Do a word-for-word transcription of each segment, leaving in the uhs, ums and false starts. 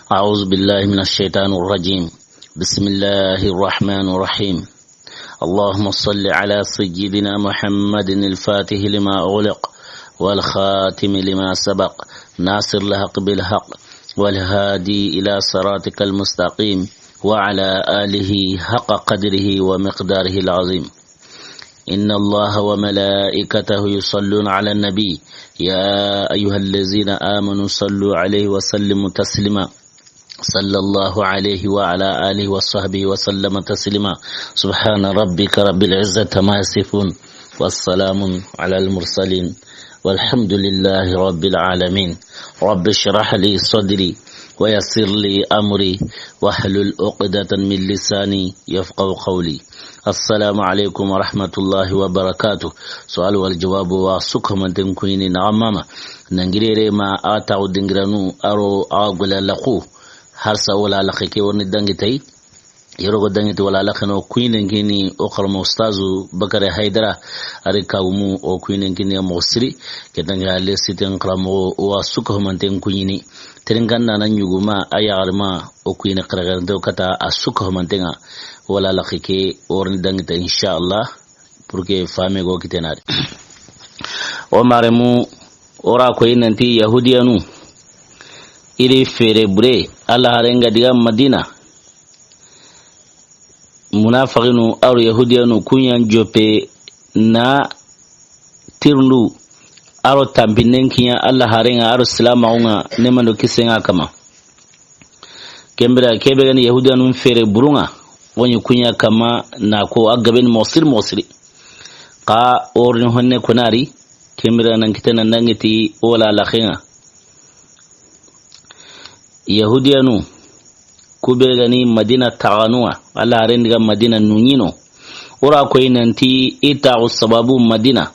أعوذ بالله من الشيطان الرجيم. بسم الله الرحمن الرحيم. اللهم صل على سيدنا محمد الفاتح لما أغلق والخاتم لما سبق ناصر الحق بالحق والهادي إلى صراطك المستقيم وعلى آله حق قدره ومقداره العظيم. إن الله وملائكته يصلون على النبي، يا أيها الذين آمنوا صلوا عليه وسلموا تسليما. صلى الله عليه وعلى آله وصحبه وسلم تسليما. سبحان ربك رب العزة عما يصفون، والسلام على المرسلين، والحمد لله رب العالمين. رب اشرح لي صدري ويسر لي أمري واحلل عقدة من لساني يفقهوا قولي. السلام عليكم ورحمة الله وبركاته. سؤال والجواب وسكه من تنكويني نغماما. Nangirere ma a taxu dingiranu aro a gola laxu. Har sa wala laxe ke woni dangi tay. Yero go dangi to wala laxe no kuinen kini o xarmo ustazu Bakare Haydara. Ari kawumu o kuinen kini mo siri. Ke dangi ale siten xarmo wa suka manten kuini. Teringan na nyuguma a yaxarma o kuine xerexerente o kata a suka mantenga. Wala laxe ke o rini dangi tay, inshallah. Pour que fami go kitenari. O maremu o ra koyi nanti Yahudiyanu i ri fere bure Alla haren ga diga Madina. Munafiqinu aro Yahudiyanu ku ɲan joppe na tirndu aro tampinnen kiɲa Alla haren ŋa aro silamaxun ŋa, nemando kisen ŋa kama. Ken bire ke be ga ni Yahudiyanun fere burun ŋa, o ɲi ku ɲa kama na ko a gaben moxo siri moxo siri. Xa o rini honne konari, ken bire nan kite nan dangi ti o wala laxen ŋa. Yahudiyanu ku be ga ni Madina taxanu ŋa, Alla haren diga Madina nuɲino. O ra koyi nanti i taxu sababu Madina.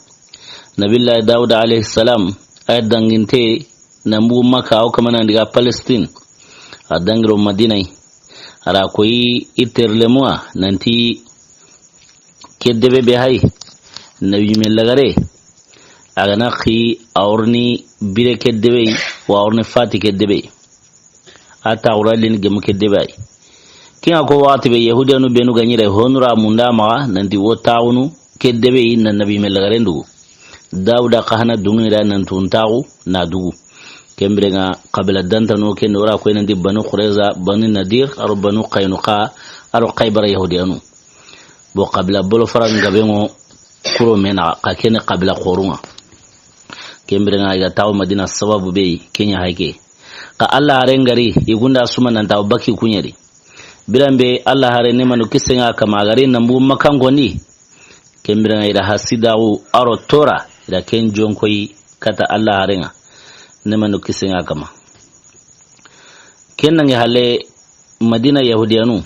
Nabillahi Dawuda alayhi salam a danginte na mbugu Makka, o kama nan diga Palestine, a dangiro Madina yi. A ra koyi i terlemuwa nanti ke debe be hay, Nabi me lagare, a ga na xi a wori ni bire ke debe yi, wa a wori ni fati ke debe yi. A taxura lini gemu ke debe yi. Ken ŋa ko waxati be Yahudiyanu benu ga ɲi ri honu ra munda maxa nanti wo taxunu ke debe yi na Nabi me lagaren dugu. Dawuda xa hana dungi ra nan tun taxu na dugu. Ken bire ŋa xabila dantanu ken o ra koyi nanti Banu Qurayza, Banu Nadir, aro Banu Qaynuqa, aro Xaybara Yahudiyanu. Bo xabila bolo fara ngabe ŋo kuro mena xa kene xabila xorun ŋa. Ken bire ŋa i ga taxu Madina sababu be ken ɲa hayke. Xa Alla haren ga ri i gunda suma nan taxu baki kuɲeri. Biran be Alla haren nemando kisen ŋa kama a ga ri na mbugu Makkan kondi. Ken bire ŋa i ra hasidaxu aro tora i ra ken jonkoyi kata Alla haren ŋa nemando kisen ŋa kama. Ken nange hale Madina Yahudiyanu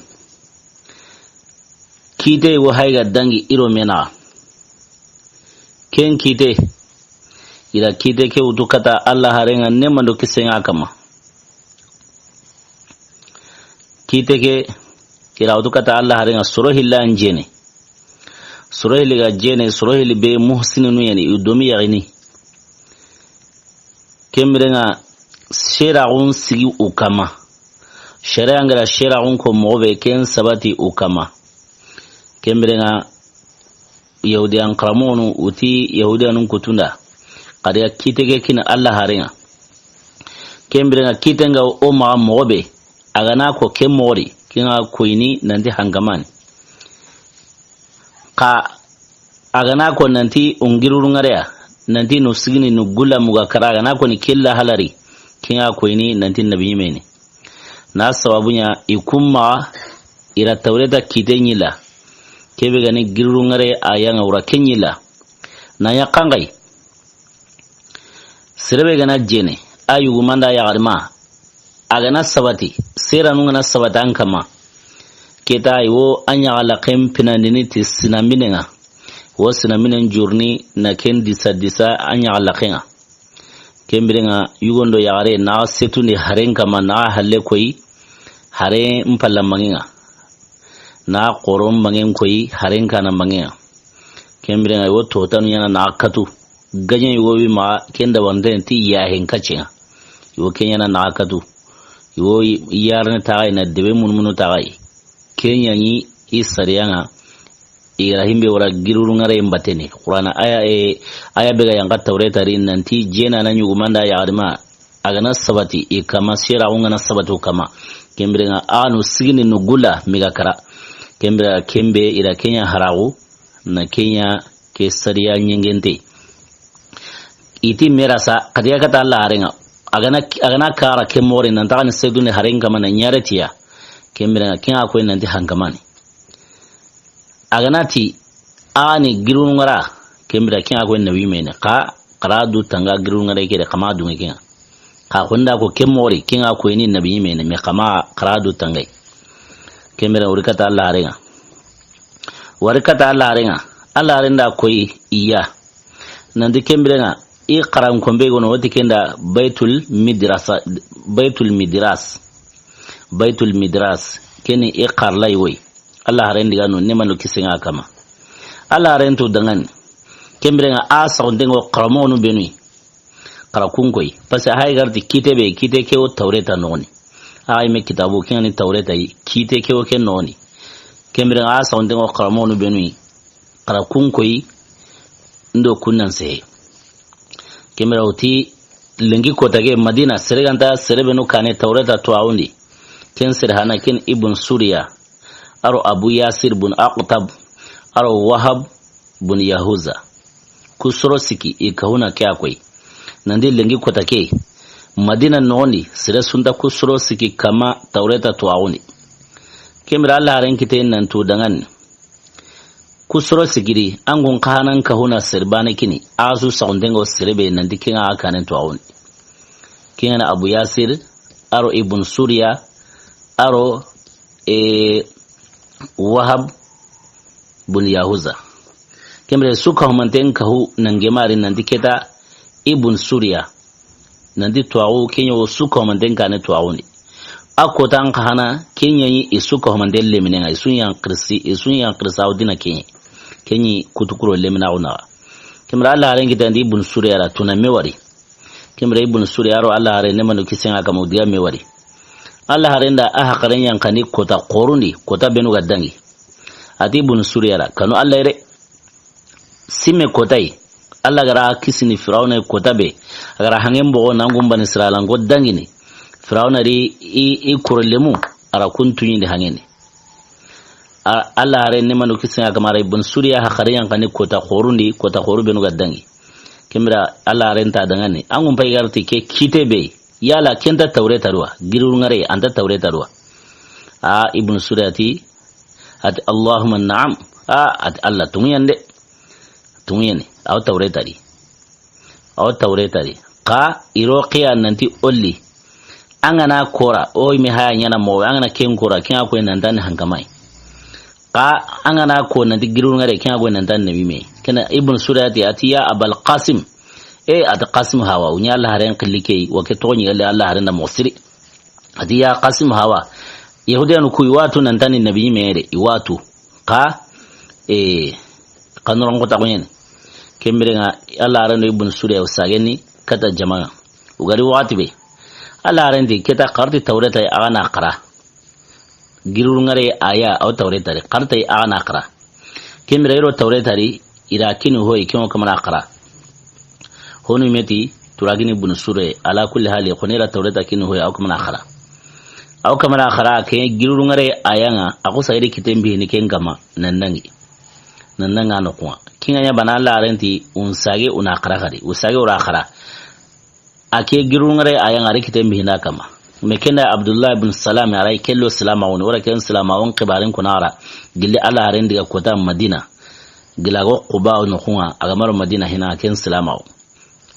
kite wo hay ga dangi i ro mena. Ken kite i ra kite ke wutu kata Alla haren ŋa nemando kisen ŋa kama. Kite ke i ra wutu kata Alla haren ŋa soro hilla an jene. Soro hilli ga jene, soro hilli be muhsininu yani, i domi yaxini. Ken bire ŋa seraxun sigi u kama. Sere an ga ra seraxun ko moxo be ken sabati u kama. Ken bire ŋa Yahudiyan xaramoxonu wuti Yahudiyanun kutunda. Xa di ga kite ke kini Alla haren ŋa. Ken bire ŋa kite ŋa o maxa moxo be. A ga na ko ke moxo di, ken ŋa koyini nanti hangamani. Xa a ga na ko nanti o ngiruru ŋareya, nanti no sigini no gula muga kara, a ga na ko ni kella halari, ken ŋa koyini nanti Nabi ɲimeni. Na sababu ɲa i kun maxa i ra Tawreta kite ɲilla. Ke be ga ni giruru ŋare a ya ŋa wura ke ɲilla. Na ɲa xanxayi. Sere be ga na jene, a yugu manda yaxarima. A ga na sabati, seranu ga na sabati an kama. Keta i wo an ɲaxa laxen pinandini ti sinaminen ŋa. Wo sinaminen jurni na ken disa disa an ɲaxa laxen ŋa. Ken bire ŋa yugondo yaxare na setundi haren kama na halle koyi haren palla mangen ŋa. Na xoron mangen koyi haren kana mangen ŋa. Ken bire ŋa i wo totanu ɲana na katu. Gaɲe i wo wi maxa ken da wante ti yahen kacen ŋa. I wo ken ɲana na katu. I wo yarene taxayi na debe munumunu taxayi. Ken ɲa ni i sariya ŋa. I ra himbe wara giruru ŋare mbatene. Qur'ana aya, e, aya be ga yanqa Tawreta ri nanti jena na ɲugumanda yaxarima. A ga na sabati i kama, sera o ga na sabati o kama. Ken bire ŋa a nu sigini nu gula mi ga kara. Ken bire ken be i ra ken ɲa haraxu, na ken ɲa ke sariya ɲengente. I ti merasa, kadiya kata Alla haren ŋa. A ga na, a ga na kara ke mori nan taxani seduni haren kama na ɲaretiya. Ken bire ŋa ken ŋa koy nanti hankamani. A ga na ti, a ni girunu ŋara, ken bire ken ŋa koy nabi mene. Xa, xara du tanga girunu ŋara ke de, xa ma du ken ŋa. Xa xunda ko ke mori, ken ŋa koy ni nabi mene, me xa ma xara du tanga. Ken bire wori kata Alla haren ŋa. Wari kata Alla haren ŋa. Alla haren da koy iya. Nanti ken bire ŋa, i xaran kombe gono, woti ken da Baitul Midrasa, Baitul Midras. Baitul Midras. Keni i xarlay woy. Alla haren diga no, ne manu kisen ŋa kama. Alla haren to dangani. Ken bire ŋa a saxunten ŋo xaramonu benu. Xara kun koy. Parce que hay garti kite be, kite ke o Tawreta noxoni. Ay me kitabu ke ni Tawreta yi, kite ke o ke noxoni. Ken bire ŋa a saxunten ŋo xaramonu benu. Xara kun koy ndo kunnan sehe. Ken bire o ti lenki kota ke Madina, sere ganta sere benu kane Tawreta to awundi. Ken sere hana ken Ibn Suriya, aro Abu Yasir bun Aqtab, aro Wahab bun Yahuza. Ku soro siki i kahuna ke a koy. Nandi lenki kota ke Madina noxondi, sere sunta ku soro siki kama Tawreta to awundi. Ken bire Alla haren kite nan tu dangani. Ku soro sigiri, an gun kahanan kahuna serbane kini, a su saxunten ŋo serebe nanti ken ŋa a kanen to awundi. Ken ŋa na Abu Yasir, aro Ibn Suriya, aro, e, Wahab bun Yahuza. Ken bire su kahumanten kahu nangemari nanti keta Ibn Suriya. Nanti tuwaxu, ken ɲa wo su kahumanten kane tuwaxundi. A kotan xa hana, ken ɲa ni i su kahumanten leminen ŋa, i su yan xirisi, i su yan xirisa, o dina ken ɲa. Ken ɲi kutukuro lemina o naxa. Ken bire Alla haren kita ndi Ibn Suriya ra tuna me wari. Ken bire Ibn Suriya ro Alla haren ne manu kisen ŋa kama o diga me wari. Alla haren da a haxaren yan kani kota xorundi, kota benu ga dangi. A ti Ibn Suriya ra, kanu Alla yere. Simme kotay, Alla gara kisini Firawna kota be, a gara hangen bogo nangun Bani Israila ngo dangini. Firawna ri i, i korolemu, ara kun tuɲindi hangeni. A, Alla haren ne manu kisini a kamara Ibn Suriya haxaren yan kani kota xorundi, kota xoru benu ga dangi. Ken bire Alla haren ta dangani. Angun pay garti ke kite be, yala kenta Tawreta duwa, giruru ŋare, anta Tawreta duwa. A, Ibn Suriya ti, Ati, "Allahumma na'am." A, ati, "Alla, tungu yan de. Tungu yan ni. Aw Tawreta di. Aw Tawreta di." Xa, i ro xiya nanti olli. An ga na kora, o me haya ɲana mo, an ga na ken kora, ken a koy nan tan hankamai. Xa, an ga na ko nanti giruru ŋare, ken a koy nan tan nabi me. Ken na Ibn Suriya ti, ati, "Ya Abal Qasim." E, ati Qasim hawa, o ɲa Alla haren xilli ke, wa ke toxo ɲi galle Alla haren da moxo siri. Ati ya Qasim hawa. Yahudiyanu ku i wa tu nan tani nabi mere, i wa tu. Xa, e, xa noron ko taxuɲen. Ken bire ŋa Alla haren do Ibn Suriya o sageni kata jama ŋa. O gari waxati be. Alla haren di keta xarti Tawreta a ga na xara. Giruru ŋare aya aw Tawreta di. Xarti a ga na xara. Ken bire i ro Tawreta di, i ra kini hoy, ken o kamana xara. Honu meti, turagini Ibn Sure, ala kulli hali, xo ne ra Tawreta kini hoy, aw kamana xara. Aw kamana xara, ke giruru ŋare aya ŋa, a xo sagedi kiten bihini ken kama, nan dangi. Nan danga no kuwa. Kinga ɲa bana Alla haren ti, un sage una xara xadi. Un sage ura xara. A ke giruru ŋare aya ŋa ri kiten bihina kama. Me ken da Abdullah ibn Salam, a ra i kello silama woni, wala ken silama won xibarin kuna ra. Gilli Alla haren diga kota Madina. Gila go Quba no kunga, a ga maro Madina hina ken silama wo.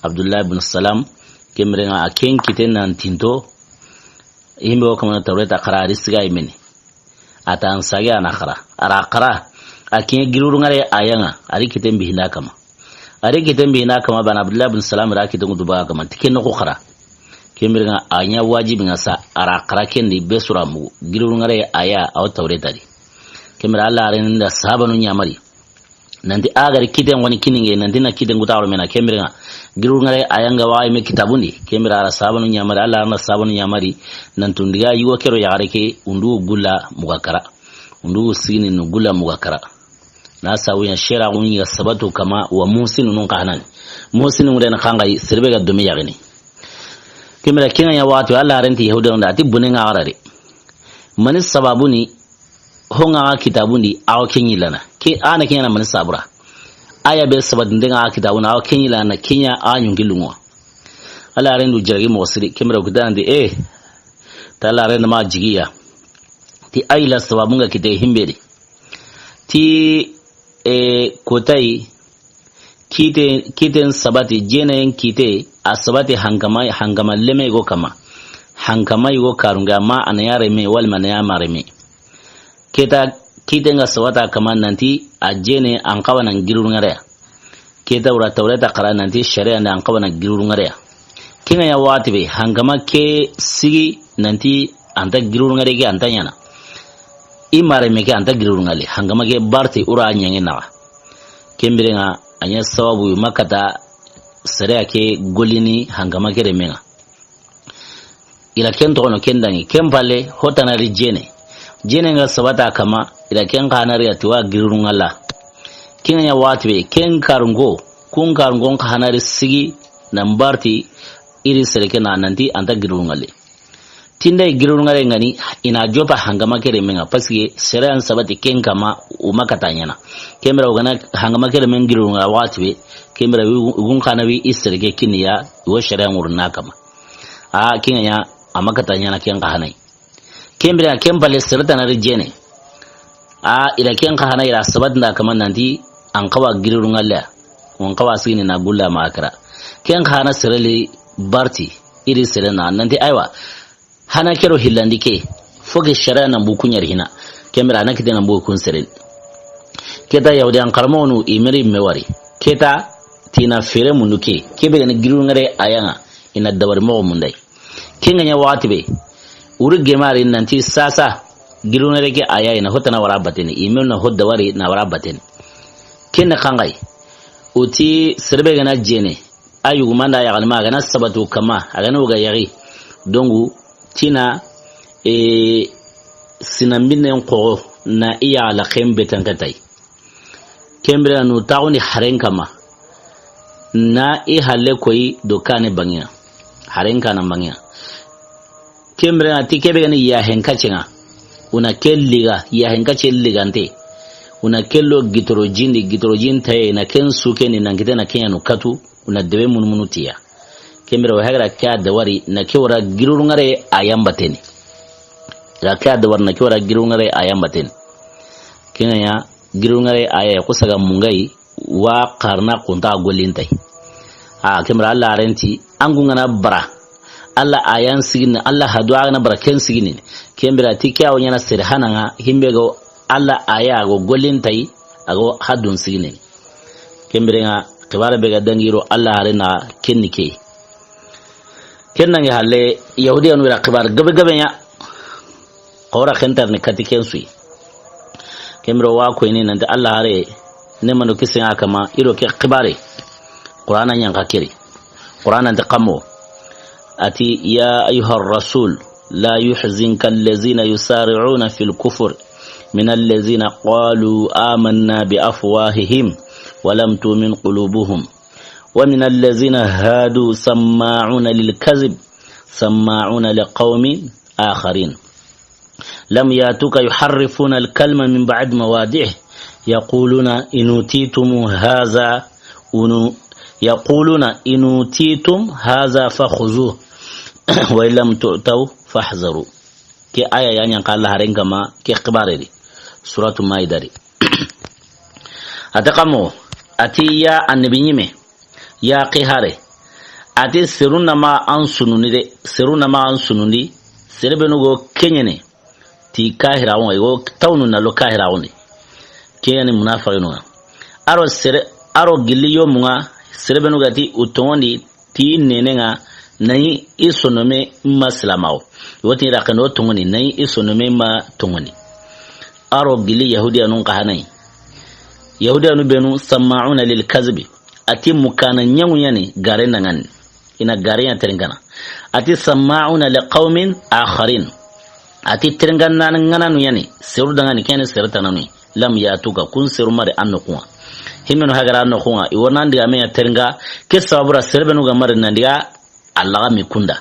Abdullah ibn Salam, ken bire ŋa a ken kiten nan tinto, himbe o kamana Tawreta xara a ri siga i meni. A ta an sage a na xara. A ra xara. A kiɲe giruru ŋare aya ŋa. A ri kiten bihina kama. A ri kiten bihina kama bana Abdullah bin Salam ra kiten ŋutu baga kama. Ti ken noxo xara. Ken bire ŋa a ɲa wajibi ŋa sa a ra xara ken di be sura mugu. Giruru ŋare aya aw Tawreta di. Ken bire Alla haren da sahabanu ɲamari. Nanti a gari kiten woni kininge, nanti na kiten ŋuta ro mena ken bire ŋa. Girurungare a yan ga waxa i me kitabun di, ken bire a ra sabanu ɲamari, Alla ra na sabanu ɲamari, nan tundiga yugo ke do yaxare ke, undu gulla muga kara. Undu sigini nu gulla muga kara. Na sabu ɲa sera gun ɲi ga sabatu kama wa muhsinu nun xa hanani. Muhsinu ŋure na xanxayi, sere be ga domi yaxini. Ken bire ken ŋa ɲa waxati, Alla ra nti Yahudiyanun da, a ti bone ŋa xara de. Mani sababu ni, ho ŋa xa kitabun di, a wo ken ɲillana. Ke a na ken ɲa na mani sabura. A ya be sabatinde ŋa xa kitabun di, a wo ken ɲillana, ken ɲa a ɲungilungo. Alla ra ndu jaragi moxo siri, ken bire o kitana di, eh, ta Alla ra nda ma jigiya. Ti a yi la sababu ŋa kite himbe di. Ti, eh, kotayi, kite, kiten sabati, jeneyen kite, a sabati hankama, hankama leme go kama. Hankama yugo karunga ma a na ya reme, walima a na ya ma reme. Keta, kiten ga sabata kama nanti a jene an xawa nan girurungare ya. Keta wura Tawreta xara nanti sharia nda an xawa nan girurungare ya. Ken ŋa ɲa waxati be, hankama ke sigi nanti an ta girurungare ke an ta ɲana. I ma reme ke an ta girurungale, hankama ke barti wura ɲange naxa. Ken bire ŋa a ɲa sababu ma kata sere ya ke golini hankama ke reme ŋa. I la ken toxono ken dangi, ken palle, ho tana ri jene. Jene ŋa sabata kama, i la ken xa na ri a ti wa girurungala. Ken ŋa ɲa waxati be, ken karungo, kun karungo xa na ri sigi, nan barti, i ri sere ke na nanti an ta girurungale. Tinda i girurungare ŋa ni, i na jopa hankama ke reme ŋa, parce que sere an sabati ken kama, u ma kata ɲana. Ken bire o ga na hankama ke reme girurunga waxati be, ken bire u gun xa na wi i sere ke kini ya, wo sere an ŋuru na kama. A ken ŋa ɲa, a ma kata ɲana ken xa hanayi. Ken bire ken palle sere tana ri jene. A i la ken xa hana i ra sabatinda kama nanti an xawa girurungale ya. An xawa sigini na gulla ma kara. Ken xa hana sere li barti, i ri sere na nanti aywa. Hana ke do hillandi ke. Fo ke sharia nan bu kun ɲa ri hina. Ken bire a na kite nan bu kun sere. Keta Yahudiyan xaranmoxonu i meri me wari. Keta ti na fere mundu ke. Ke be ga ni girurungare a ya ŋa. I na dabari moxo mundayi. Ken ŋa ɲa waxati be, wuri gemari nanti sasa, girurungare ke a ya i na ho tana wara bateni, i me na ho dabari na wara bateni. Ken ne xanxayi, u ti sere be ga na jene, a yugu ma nda yaxanima, a ga na sabatu kama, a ga na o ga yaxi. Dongu, tina, e, sinambinen xoxo na i ya la ken be tankatayi. Ken bire nu taxundi haren kama. Na i halle koyi do kane bangiya. Haren kana bangiya. Ken bire na ti ke be ga ni yahen kacenga. U na ke liga, yahen kace ligante. U na ke lo gitoro jindi, gitoro jin taye na ken sukeni nan kite na ken ya nu katu. U na debe munumunu ti ya. Ken bire wa hagra ke a da wari na ke wara girurungare a ya n bateni. Ga ke a da wari na ke wara girurungare a ya n bateni. Ken ŋa ɲa girurungare a ya ku saga mungayi wa xarana xunta golintayi. A ken bire Alla ra nti an kun ga na bara. Alla a ya n sigini, Alla hadu a ga na bara ken sigini. Ken bire ti ke a wo ɲana sere hana ŋa himbe go Alla a ya go golintayi a go hadun sigini. Ken bire ŋa, xibare be ga dangi ro Alla hare na ken ni ke. Ken nangi halle, Yahudiyanu i ra xibare gabe gabe ɲa. Xora xentar ni kati ken suyi. Ken bire wa koyini nanti Alla hare, ne mano kisi ŋa kama, i ro ke xibare. Qur'ana ɲa n xa keri. Qur'ana nti kamo. A ti, يا أيها الرسول لا يحزنك الذين يسارعون في الكفر من الذين قالوا آمنا بأفواههم ولم تؤمن قلوبهم ومن الذين هادوا سماعون للكذب سماعون لقوم آخرين لم يأتوك يحرفون الكلمة من بعد مواضعه يقولون إن أوتيتم هذا أنو-، يقولون إن أوتيتم هذا فخذوه وإن لم تؤتوا فاحذروا. Ke aya ya ɲa n xa Alla haren kama ke xibare di. Suratu Maida di. A ta kamo, a ti ya annabi ɲime, ya xi hare. A ti seru na ma an sunundi de, seru na ma an sunundi, sere benu go ke ɲene, ti kahiraxu ŋa, i go tawunu na lo kahiraxu ndi. Ke ga ni munafiqinu ŋa. A ro sere, a ro gilli yomu ŋa, sere benu ga ti u tonŋundi, ti nene ŋa, na ɲi i sonome ma silamaxu. Woti raxendo tonŋundi, na ɲi i sonome ma tonŋundi. A ro gilli Yahudiyanun xa hanayi. Yahudiyanu benu سماعون للكذب. a ti mukana ɲaŋu ɲa ni gare nda ŋa ni. I na gare ɲa terinkana. A ti samma'una li qawmin akharin. A ti terinkana ŋananu ɲa ni, seru da ŋa ni, ken ni seru tananu. Lam ya'tuka, kun seru ma ri an noxun ŋa. Himmenu hagara an noxun ŋa, i wa ri nan digaame ɲa terinka, ke sababu ra sere benu ga ma ri nan diga, a laga mi kunda.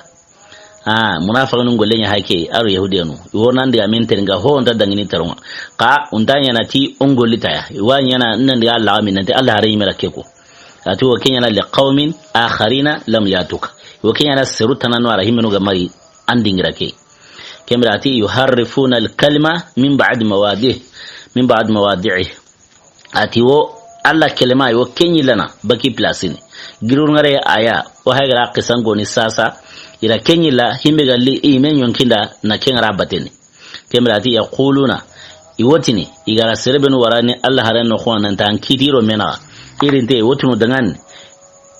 Ah, munafiqinu golle ɲa hake, a ro yahudiyanu. I wa ri nan digaame terinkana, ho o nta dangini teron ŋa. Xa, o nta ɲaana ti o n golli ta ya. I wa ɲaana nan diga a laga mi nanti Alla haare ɲi me ra ke ko. A ti wa ke ɲaana li qawmin akharina lam ya'tuka. Wa ke ɲaana seru tananu a ra himmenu ga ma ri an dingira ke. Ken bire a ti yuharrifuna al-kalima min ba'di mawadih, min ba'di mawadi'i. A ti wo Alla kelema wo ke ɲillana baki place ni. Girun ŋare aya, o hagara qisan goni sasa, i ra ke ɲilla himbe ga li i me ɲonkinda na ke ŋara bateni. Ken bire a ti yaquluna, i wa tini, i ga ra sere benu wara ni Alla haaren noxun ŋa nan ti an kiti i ro me naxa. I ri nte, i wa tunu dangan,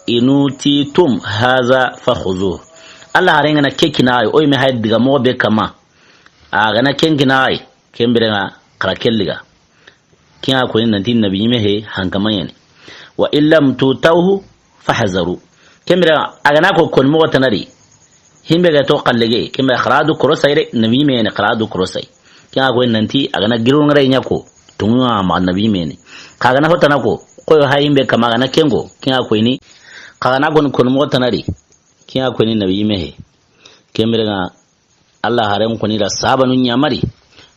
in utitum haza fakhuzuh. Alla haaren ga na ke kini axa yi, o yi me hay diga moxo be kama. A ga na ken kini axa yi, ken bire ŋa xa ra ke liga. Ken ŋa ko ni nanti nabi ɲi me he hankama ɲa ni. Wa in lam tu'tuhu fahzaru. Ken bire a ga na ko koni moxo tana ri. Himbe ga to xalle ge, ken bire xa ra du korosay re, nabi ɲi me ni xa ra du korosay. Ken ŋa ko ni nanti a ga na girun ŋare ɲa ko, tunŋa ma nabi ɲi me ni. Xa a ga na ho tana ko, ko yo hay himbe kama a ga na ken ko, ken ŋa ko ni. Xa a ga na ko ni koni moxo tana ri, ken ŋa ko ni nabi ɲi me he. Ken bire ŋa Alla haaren xo ni ra sahabanu ɲamari,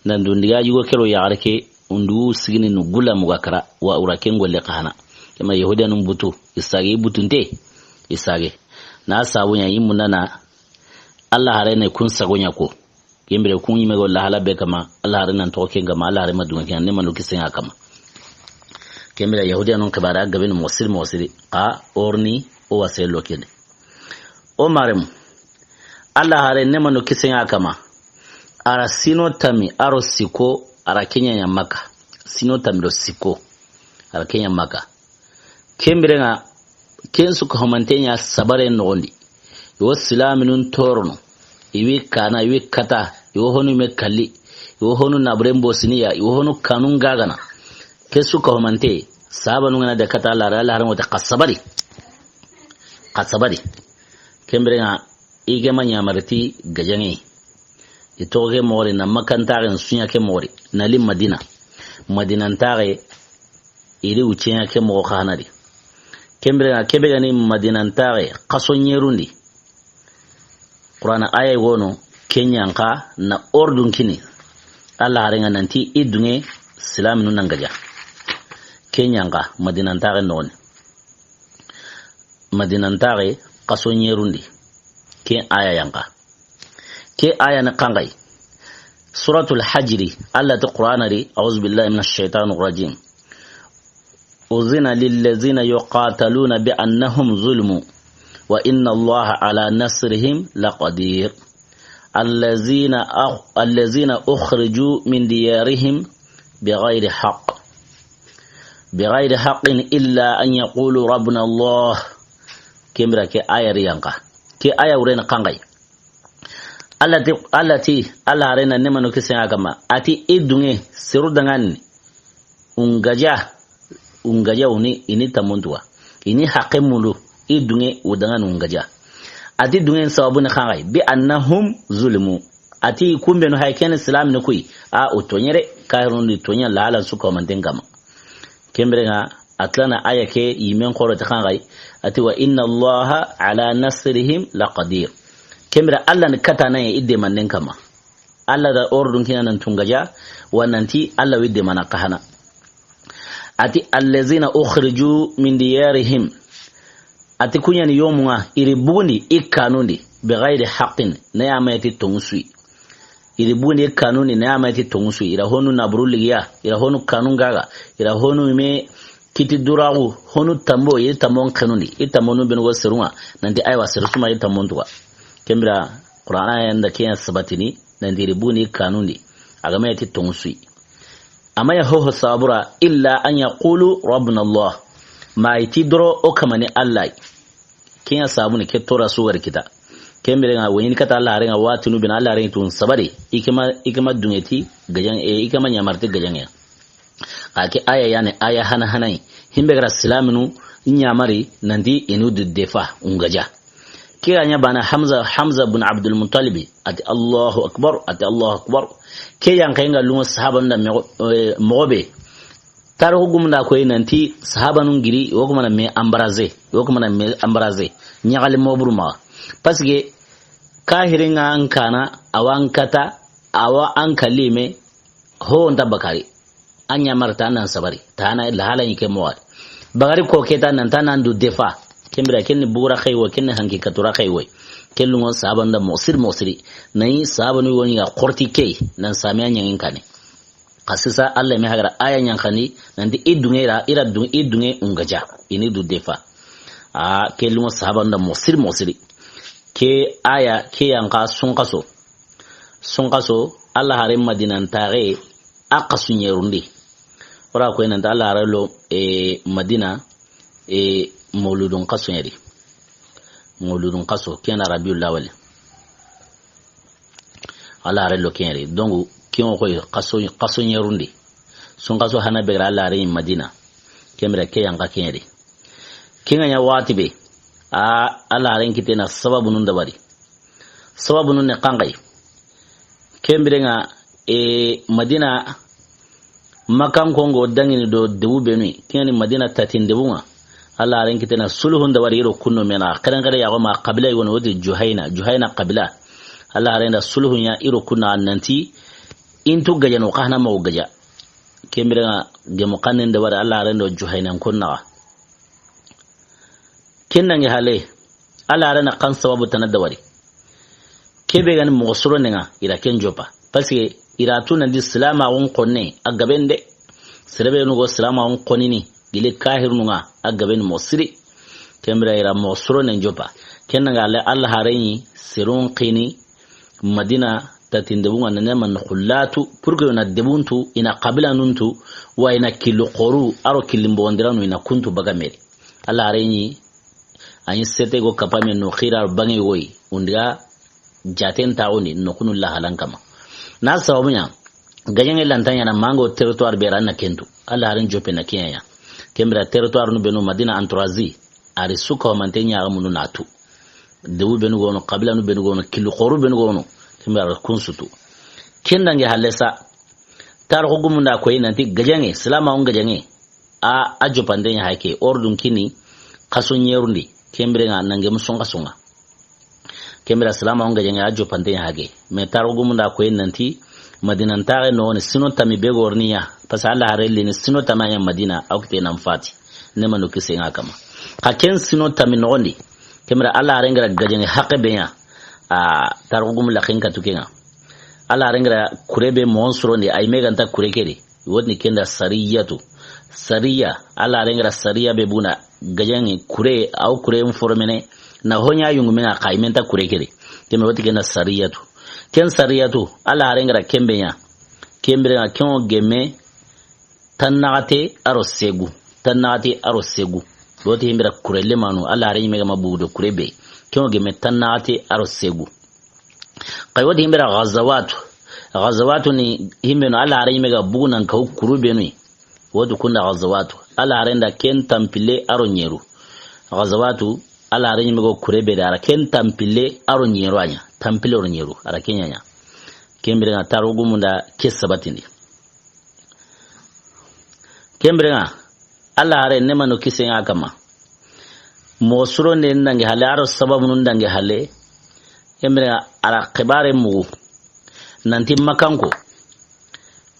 nan dundiga yugo ke ro yaxare ke, o ndu sigini nu gula muga kara, wa o ra ken golle xa hana. Kema yahudiyanun butu, i sage i butunte, i sage. Na sabu ɲa i mundana, Alla haare ne kun sago ɲa ko. Ken bire kun ɲi me go lahala be kama, Alla haare nan toxo ken kama, Alla haare ma dunŋa ken, ne manu kisen ŋa kama. Ken bire yahudiyanun xibara gabe ni moxo siri moxo siri, xa o ri ni o wase lo kende. O maremu, Alla haare ne manu kisen ŋa kama. A ra sino tami, a ro siko, a ra ke ɲa ɲa Maka. Sino tami do siko, a ra ke ɲa Maka. Ken bire ŋa, ken su ka homante ɲa sabare noxon di. I wo silaaminun torono. I wi kana, i wi kata, i wo honu me kalli. I wo honu naburen bosiniya, i wo honu kanun gagana. Ken su ka homante, sahabanu ŋa na de kata Alla haare, Alla haare ŋo ti xa sabari. Xa sabari. Ken bire ŋa, i ke ma ɲamari ti gajaŋe. I toxo ke moxo ri na Makantaxe n suɲa ke moxo ri. Na li Madina. Madinantaxe, i ri wucce ɲa ke moxo xa hana ri. Ken bire ŋa ke be ga ni Madinantaxe, xaso ɲerundi. Qur'ana aya wono, ke ɲa nxa na ordun kini. Alla haare ŋa nanti i dunŋe silaaminu nan gaja. Ke ɲa nxa Madinantaxe noxon ni. Madinantaxe xaso ɲerundi. Ke aya ya nxa. Ke aya ni xanxay. Suratul Hajri, Alla ti Qur'ana ri, a'udhu billahi minash shaitanir rajim. Udhina lillazina yuqataluna bi annahum zulmu, wa inna Allaha ala nasrihim laqadir. Allazina akh-, allazina ukhriju min diyarihim bighayri haqq. Bighayri haqqin illa an yaqulu rabbuna Allah. Ken bire ke aya ri ya nxa. Ke aya wure ni xanxay. Alla ti, Alla ti, Alla haare na ne manu kisen ŋa kama. A ti i dunŋe, seru danŋa ni. O n gaja, o n gaja o ni, i ni tamuntuwa. I ni haqe mulu, i dunŋe o danŋa ni o n gaja. A ti dunŋe sababu ni xanxay. Bi annahum zulmu. A ti kun benu hay ken silaamini kuyi. A o toɲere, kahirun di toɲa lahalan su ka manten kama. Ken bire ŋa, a tilana aya ke yimen xoro ti xanxay. A ti wa inna Allaha ala nasrihim laqadir. Ken bire Alla ni katana ye i demannen kama. Alla da ordun kina nan ti o n gaja, wa nanti Alla wi demana xa hana. A ti allazina ukhriju min diyarihim. A ti ku ɲa ni yomu ŋa, i ri bugundi, i kanundi, bighayri haqqin, na ya ma ya ti tonŋu su yi. I ri bugundi, i kanundi, na ya ma ya ti tonŋu su yi. I ra honu naburu ligiya, i ra honu kanun gaga, i ra honu me kiti duraxu, honu tambo, i tambo n xenundi, i tambo nu benu go seru ŋa, nanti aywa seru su ma i tambo n tuga. Ken bire, Qur'ana ya nda ke ya sabatini, nanti i ri bugundi, i kanundi, a ga ma ya ti tonŋu su yi. A ma ya ho ho sababu ra, illa an yaqulu rabbuna Allah. Ma i ti doro o kama ni Alla yi. Ken ya sabu ni ke toora su ga ri kita. Ken bire ŋa wa ɲi kata Alla haare ŋa wa tunu bina Alla haare ŋa tun sabari. I ke ma, i ke ma dunŋe ti gajaŋe, e, i ke ma ɲamari ti gajaŋe. Xa ke aya ya ni, aya hana hana yi. Himbe ga ra silaaminu Ɲamari nanti inu du defa ungaja. Ke ga ɲa bana Hamza, Hamza bin Abdul Muttalibi, ati Allahu Akbar, ati Allahu Akbar. Ke yanqe nga lungo sahabanu da moxo, eh, moxo be. Tarixu gumun da koyi nanti sahabanun giri, wo kuma na me embrasé, wo kuma na me embrasé. Ɲaxali moburu maxa. Parce que kahirin ŋa an kana, awa an kata, awa an kalime, ho nta bakari. An ɲamari ta nan sabari, ta na lahala ɲi ke moxo. Bakari ko ke ta nan ta nan du defa. Ken bira ken ni bugura xey wo, ken ni hanki katura xey wo. Ken lungo sahabanu da moxo siri moxo siri. Nayi sahabanu wo ɲi ga xorti ke, nan samiya ɲangin kane. Xa sisa Allah me hagara aya ɲanxani, nanti i dunŋe ra, i ra dun-, i dunŋe ungaja, ini du defa. A, ke lungo sahabanu da moxo siri moxo siri. Ke aya, ke yanqa sunxaso. Sunxaso, Allah hare Madina ntaxe, a xasu ɲerundi. Ora koy nanta Allah hare lo, e, Madina, e, Mawludun xaso ɲeri. Mawludun xaso, ken na Rabiul Awwal. Allah hare lo ken ri. Donc, ken o koy xaso, xaso ɲerundi. Sunxaso hana be ga ra Allah hare Madina. Ken bira ke yanqa ken ri. Ken ga ɲa waxati be. A, Allah haren kite na sababu nun dabari. Sababu nun ne xanxay. Ken bire nga, e, Madina, Makan kongo dangini do debu benu. Ken ni Madina tatin debu nga. Allah haren kite na sulhun dabari iro kunno mena. Keren kere ya goma qabila yono woti Juhayna. Juhayna qabila. Allah haren da sulhun ya iro kunna nanti. Intu gajano kahna mo gaja. Ken bire nga gemu kanen dabari Allah haren do Juhayna kunna. Ken nange hale, Allah haren na kan sababu tana dabari. Kebe gani moxo soro nenga, ira ken jopa. Parce que ira tu nandi silama on konne, a gaben de. Serebe nugo silama on konini, gile kahir nunga, a gaben moxo siri. Ken bira ira moxo soro nen jopa. Ken nanga le Allah haren yi, seron kini, Madina, tatin debunga nane man khullatu, pour que na debuntu, ina qabila nuntu, wa ina kilu qoru, aro kilimbo ndiranu ina kuntu baga meri. Allah haren yi, Ani sete go kapame no xira bangi woy. Undiga jaten taxundi no kunu lahalan kama. Na sababu ɲa, gajaŋe lanta ɲa na mango territoire be ra na kentu. Allah haren jope na kiɲa ɲa. Ken bira territoire nu benu Madina entourage. Ari suka o mante ɲa munu na tu. Debu benu gono, qabila nu benu gono, kilu xoru benu gono. Ken bira kun sutu. Ken dange halle sa. Tarixu gumunda koyi nanti gajaŋe, silama on gajaŋe. A, a jopande ɲa hake, ordun kini, xaso ɲerundi, ken bire nga nange muson xaso nga. Ken bira silama on gajaŋe, a jopande ɲa hake. Mais tarixu gumunda koyi nanti, Madina ntaxe no ni sino tami be gorni ya. Parce que Allah haren li ni sino tami ya Madina, a wa kite nan fati. Ne manu kise nga kama. Xa ken sino tami noxondi. Ken bira Allah haren gara gajaŋe haqe be ɲa. A, tarixu gumu laxen katu ke nga. Allah haren gara kure be mon sorondi, ay me ganta kure keri. Wotni kenda sariyatu. Sariya, Allah haren gara sariya be buna gajaŋe kure, aw kure mformene. Na hoɲa yungu menga xa imenta kure keri. Keme woti kenda sariyatu. Ken sariyatu, Allah haren gara kembe ɲa. Kembire nga ken o gemme, tannaxate aro segu. Tannaxate aro segu. Woti himbira kure lemanu, Allah haren ɲi me ga ma bugudo kure be. Ken o gemme tannaxate aro segu. Xa woti himbira ghazawatu. Ghazawatu ni himbeno Allah haren ɲi me ga bugu nan kaw kuru benu. Woti kunda ghazawatu. Allah haren da ken tampille aro ɲeru. Ghazawatu, Allah haren ɲi me go kure be da ara ken tampille aro ɲeru a ɲa. Tampille aro ɲeru. Ara ken ɲa ɲa. Kembire nga tarixu gumunda ke sabatindi. Kembire nga, Allah haren ne manu kise nga kama. Mo suro ne nange hale, aro sababu nun dange hale. Kembire nga, ara xibare mugu. Nanti makanko.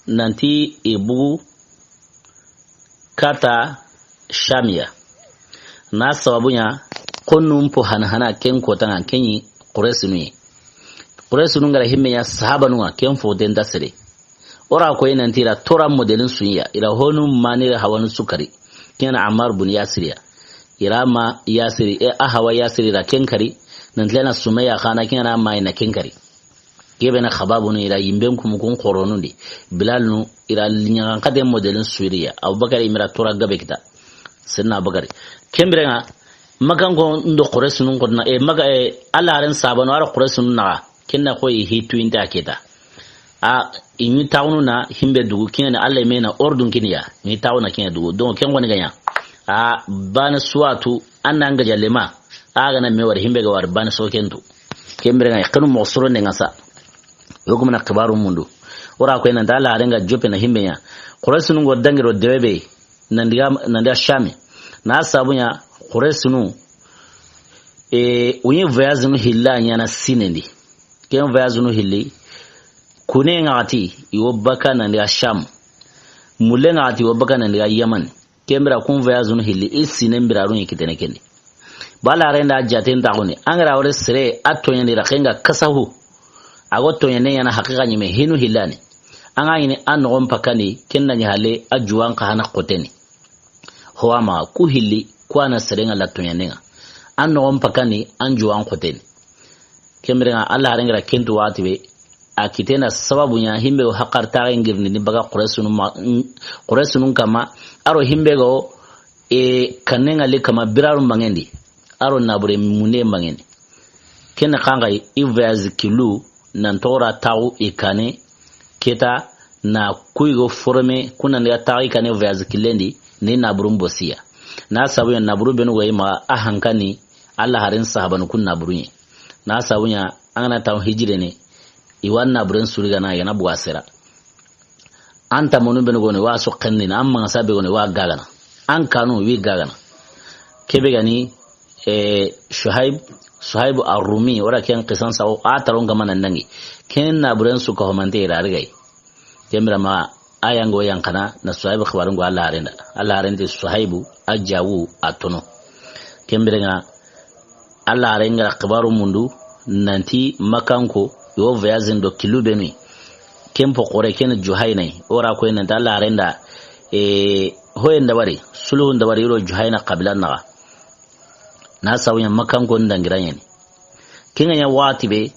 Nanti e bugu kata Shamiya. Na sababu ɲa, konnun po hana hana ken kotanga kenyi Quraysinu ye. Quraysinu ngara himme ɲa sahabanunga ken fo den da sere. Ora koy nanti ira tora modelin sunya, ira honu manira hawanu sukari. Kena Ammar bun Yasir ya. Ira ma Yasiri, e, a hawa Yasiri ira ken kari. Nanti lena Sumayya xana kena ma ina ken kari. Kebe na Xababunu ira yimben kumu kun xoronundi. Bilalnu ira ɲagan xaten modelin suriya. Abubakar imira tora gabe kita. Senna Abubakar. Kembire nga, makanko ndo Quraysinun kodna, e, maka, e, Allah haren sabanu, ara Quraysinun naga. Kenna koyi hitu inta keta. A, ini taxunu na himbe dugu, kene Allah mena ordun kiniya. Ini taxuna kene dugu. Donc, ken goni ganya. A baane su wa tu, an na an ga jalle ma, a ga na me wari, himbe ga wari baane su ken tu. Ken bire ŋa, i xenu moxo soro nde ŋa sa. Yo kuma na xibaaru mundu. O ra ko nan ta Alla haaren ga joppe na himbe ɲa. Qurayshinun ŋa dangi ro debe be, nan diga, nan diga Shami. Na sabu ɲa, Qurayshinun, e, u ɲi voyage nu hilla ɲaana siine ndi. Ken voyage nu hilli, kune ŋa ti, i wo baka nan diga Sham. Mulle ŋa ti, i wo baka nan diga Yaman. Ken bire kun voyage nu hilli, i siine n biraarun ɲi kitene ken di. Ba Alla haaren da jaaten taaxundi, an ga ra wori sere, a tooɲandi ra xenga kasahu. A go tooɲande ɲaana haqiqa ɲi me hinu hillani. An ga ɲini an noxon pakandi, ken na ɲi halle, a juwan xa hana xoteni. Ho a ma ku hilli, ku a na sere ŋa la tooɲande ŋa. An noxon pakandi, an juwan xoteni. Ken bire ŋa, Alla haaren ga ra ken tu waxati be, a kitena sababu ɲa, himbe wo haqar taaxe ngirindi ni baga Qurayshinun ma, Qurayshinun kama, a ro himbe go, e, kanne ŋa le kama biraaru mangendi, a ro naabure munde mangendi. Ken xanxayi, i voyage killu, nan toxora taaxu i kane, keta na kuyi go forme, ku nan diga taaxu i kane voyage killen di, ni naaburun bosiya. Na sabu ɲa naaburu benu go i ma a hankani, Alla haaren sahabanu kun naaburu ɲi. Na sabu ɲa, an ga na taw hijire ne, i wa naaburen suri gana, i ga na buga sera. An tamanu benu go ni wa so xenni na, an mangasa be go ni wa gagana. An kanu wi gagana. Kebe gani, e, Shuhaib, Shuhaib Ar-Rumi, wala ken qisan sa, a taron kama nan dangi. Ken naaburen su ka homante ira rigai. Ken bire ma a ya ŋo yan xana na Suhaibu xibaarun ŋo Alla haaren da. Alla haaren ti Suhaibu a jawu a tono. Ken bire ŋa Alla haaren ga ra xibaaru mundu nanti Makkanko yo voyage ndo killu benu. Ken po xore ken Juhayna yi. O ra ko nanti Alla haaren da, e, hoyen dabari, sulhun dabari ro Juhayna qabila naxa. Na sabu ɲa Makkanko n dangira ɲeni. Ken ŋa ɲa waxati be,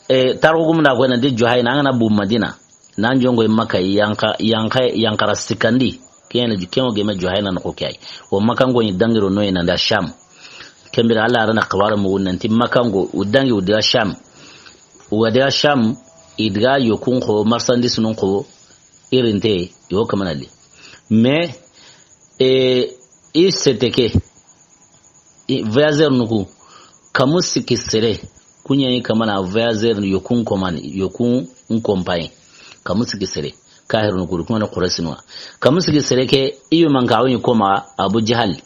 e, taarixu gumu na ko nanti Juhayna, an ga na bu Madina, nan jonko Makka, yanxa, yanxa, yanxara sikandi. Ken ŋa ju-, ken ŋo geme Juhayna noxo ke yi. O Makkanko ɲi dangiro no yi nan da Sham. Ken bire Alla haaren na xibaaru mugu nanti Makkanko, u dangi u diga Sham. U ga diga Sham, i diga yokun xo, marchandise nun xo, i rinte, yo kamanali. Mais, e, i sete ke, i voyageur nuku, kamu siki sere, ku ɲa yi kamana voyageur yokun komani, yokun n compagnie. Kamu siki sere, kahiru nuku, ku ɲa ni Qurayshinun ŋa. Kamu siki sere ke, i yu manka woni koma Abu Jahal,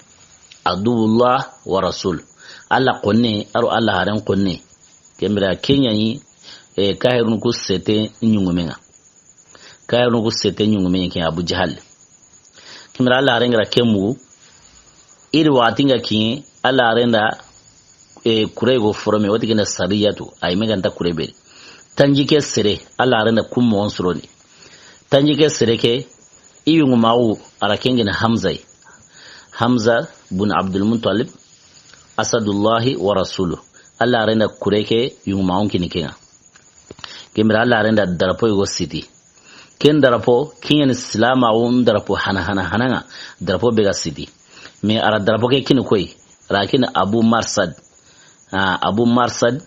aduwullah wa rasul. Alla xonne, a ro Alla haaren xonne. Ken bire ken ɲa yi, e, kahiru nuku sete ɲungumen ŋa. Kahiru nuku sete ɲungumen ŋa ke Abu Jahal. Ken bire Alla haaren ga ra ke mugu, i ri waxati ŋa kiɲe, Alla haaren da, e, kure go forme, wati ken da sariyatu, a yi me ga nta kure be. Tanjikke sere, Alla haaren da kun moxon sironi. Tanjikke sere ke, i yungumaxu, a ra ken gini Hamza yi. Hamza bun Abdul Muttalib, Asadullahi wa rasuluh. Alla haaren da kure ke yungumaxun kini ken ŋa. Ken bire Alla haaren da drapeau yogo siti. Ken drapeau, ken ɲa ni silaamaxun drapeau hana, hana, hana ŋa. Drapeau be ga siti. Mais a ra drapeau ke kini koyi, a ra kini Abu Marsad. Ah, Abu Marsad,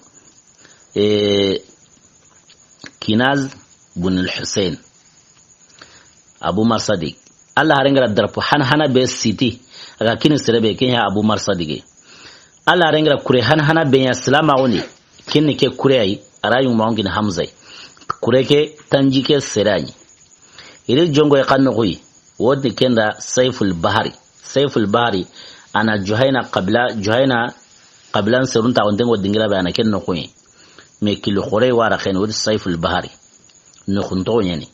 e, Kinaz bun al-Hussein. Abu Marsadi. Alla haaren ga ra drapeau hana, hana be siti. A ga kini sere be, ken ya Abu Marsadi ke. Alla haaren ga ra kure hana, hana be ya silaamaxun di. Ken ni ke kure yi, a ra yungumaxun kini Hamza yi. Kure ke tanjikke sere ya ni. I ri jonko yi xa noxu yi. Woti ken da Saiful Bahari. Saiful Bahari, a na Juhayna qabila, Juhayna qabilan serun taaxunten ŋo dingira be a na ken noxu yi. Mais kili xore wa ra xeni, woti Saiful Bahari. Noxun toxo ɲa ni.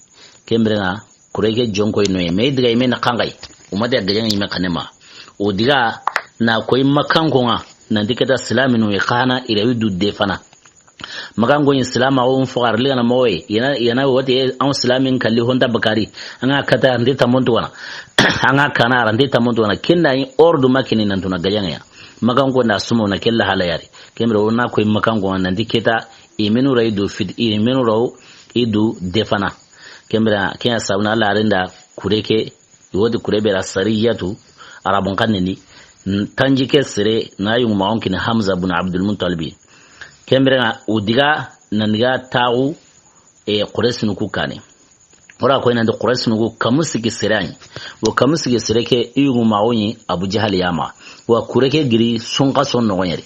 Ken bire ŋa, kure ke jonko yi no yi. Mais i diga yi me na xanxayi. U ma ti a gajaŋa yi me xanne ma. O diga na koyi Makkanko ŋa, nanti keta silaaminu yi xa na i ra wi du defana. Makkanko ɲi silaamaxun fo xa ra ligana moxo yi. I na, i na woti, e, an silaamin kalli honta bakari. An ga kata, a ra nti tamontu wana. An ga kana, a ra nti tamontu wana. Ken da yi ordre ma kini nantu na gajaŋa ya. Makkanko nda sumo na kella hala yari. Ken bire o na koyi Makkanko ŋa nanti keta, i menu ra i du fit, i menu ra i du defana. Ken bire, ken ya sabu na Alla haaren da kure ke, i woti kure be ra sariyatu, Arabun xannen di, n-, tanjikke sere, na yungumaxun kini Hamza bun Abdul Muttalibi. Ken bire ŋa, u diga, nan diga taaxu, e, Quraysinu ku kane. O ra koy nanti Quraysi nugu kamu sigi sere ya ni. Wo kamu sigi sere ke i yugu maxu ni Abu Jahal ya ma. Wa kure ke giri sunxaso noxo ɲeri.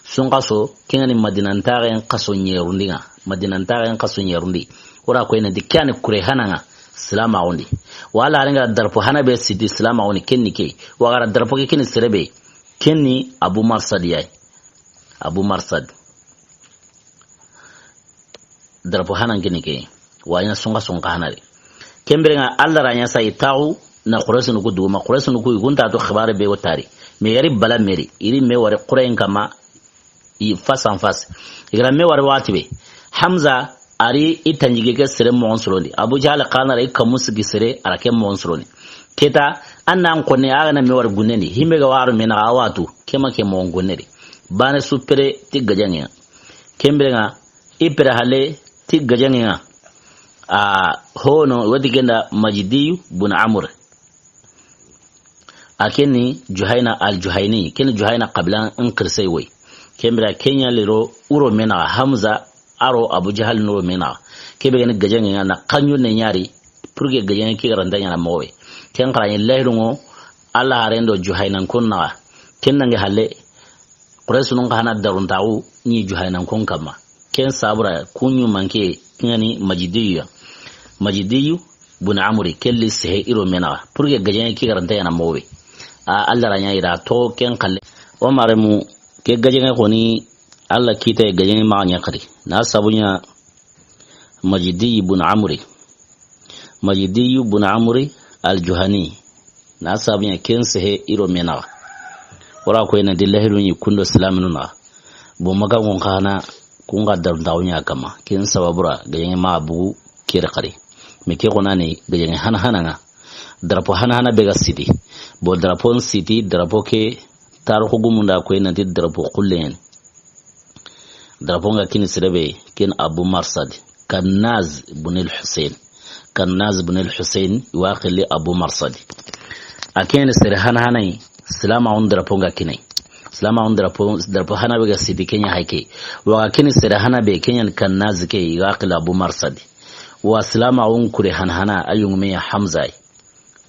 Sunxaso, ken ga ni Madina ntaxen xaso ɲerundi ŋa. Madina ntaxen xaso ɲerundi. O ra koy nanti ke ya ni kure hana ŋa silamaxun di. Wala a ri ŋa darapo hana be siti silamaxun di ken ni ke. Wa gara darapo ke ken ni sere be. Ken ni Abu Marsad ya yi. Abu Marsad. Darapo hanan kini ke. Wa ɲa sunxaso nxa hana de. Ken bire ŋa Alla ra ɲa sa i taxu na Quraysi nugu duguma. Quraysi nugu i gunta to xibaare be wo tari. Me yari bala meri. I ri me wari Quraysi kama i face en face. I gara me wari waxati be. Hamza a ri i tanjige ke sere moxon sorondi. Abu Jahal xa na ra i kamu sigi sere a ra ke moxon sorondi. Keta an nan xonne a ga na me wari gunnendi. Himbe ga waro me na a watu. Ke ma ke moxon gonne de. Bane su pere ti gajaŋe ya. Ken bire ŋa i pere hale ti gajaŋe ŋa. A hono wati kenda Majdi bun Amr. A ken ni Juhayna al-Juhayni, ken ni Juhayna qabila n xirsey woy. Ken bire ken ɲa liro uro me na Hamza aro Abu Jahal nuro me na. Ke be ga ni gajaŋe ŋa na xanju ne ɲari pour que gajaŋe ke garanta ɲana moxo be. Ken xara ɲi lahiru ŋo Alla haren do Juhaynan kun na. Ken nange halle Quraysi nun xa hana daruntaxu ni Juhaynan kun kama. Ken sabura kunyu manke ken ga ni Majidiyu ya. Majidiyu bun Amri kelli sehe iro me na. Pour que gajaŋe ke garanta ɲana moxo be. A Alla ra ɲa i ra to ken xalle. O maremu ke gajaŋe xoni Alla kita gajaŋe maxa ɲa xari. Na sabu ɲa Majdi bun Amri. Majdi bun Amri al-Juhani. Na sabu ɲa ken sehe iro me na. O ra koy nanti lahiru ni kundo silaminu na. Bo maga ŋon xa hana kun ga daruntaxu ɲa kama. Ken sababura gajaŋe maxa bugu kere xari. Me ke xonani gajaŋe hana hana ŋa. Darapo hana hana be ga siti. Bo darapo n siti, darapo ke tarixu gumunda koy nanti darapo xulle ya ni. Darapo nga kini sere be ken Abu Marsad. Kannaz bun al-Husayn. Kannaz bun al-Husayn wa xilli Abu Marsad. A ken sere hana hana yi. Silamaxun darapo nga kini. Silamaxun darapo, darapo hana be ga siti ken ɲa hayke. Wa kini sere hana be ken ɲa ni Kannaz ke wa xilli Abu Marsad. Wa silamaxun kure hana hana a yungume ya Hamza yi.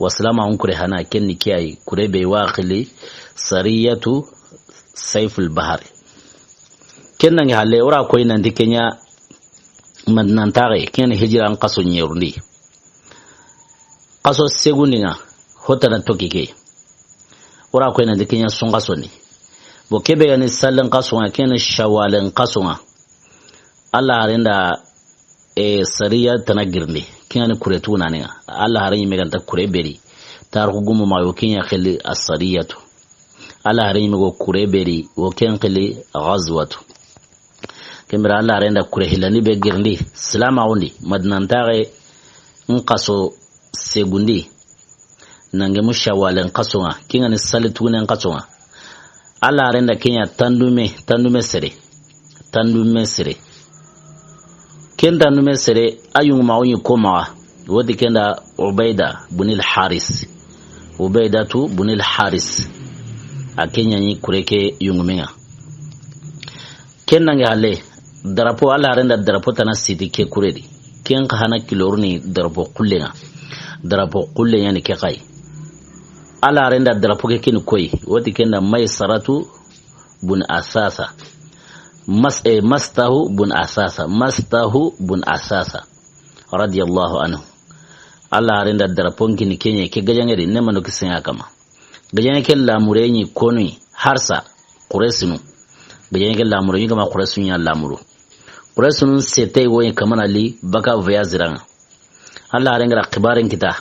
Wa silamaxun kure hana ken ni ke ya yi kure be wa xilli Sariyatu Sayful Bahari. Ken nange halle o ra koy nanti ken ɲa Madina ntaxe ken ni hijira n xaso ɲerundi. Xaso segundi ŋa hotana toki ke. O ra koy nanti ken ɲa sunxaso ni. Bo ke be ga ni sallen xaso ŋa ken ni Shawalen xaso ŋa. Alla haren da e, sariya tana girindi. Ken ŋa ni kure tugunani ŋa. Alla haren ɲi me ganta kure beri. Tarixu gumu ma yo ken ɲa xilli as-sariyatu. Alla haren ɲi me go kure beri wo ken xilli ghazwatu. Ken bire Alla haren da kure hillandi be girindi. Silamaxun di Madina ntaxe n xaso segundi. Nange mu Shawalen xaso ŋa. Ken ŋa ni sali tugunen xaso ŋa. Alla haren da ken ɲa tandume, tandume sere. Tandume sere. Ken tandume sere, a yungumaxu ɲi ko maxa. Woti ken da Ubayda bunil Haris. Ubaydatu bunil Haris. A ken ɲa ni kure ke yungume ŋa. Ken nange halle, darapo, Alla haren da darapo tana siti ke kure di. Ken xa hana kiloruni darapo xulle ŋa. Darapo xulle ɲa ni ke xa yi. Alla haren da darapo ke kini koy. Woti ken da Maysaratu bun Asasa. Mas-, eh, Mastahu bun Asasa. Mastahu bun Asasa. Radiyallahu anhu. Alla haren da darapo n kini ken ɲa ke gajaŋe di ne mano kisen ŋa kama. Gajaŋe ke lamure ɲi konu yi harsa Quraysinu. Gajaŋe ke lamure ɲi kama Quraysinu ɲa lamuru. Quraysinu sete wo ɲi kamana li baka voyage ra ŋa. Alla haren ga ra xibaren kita.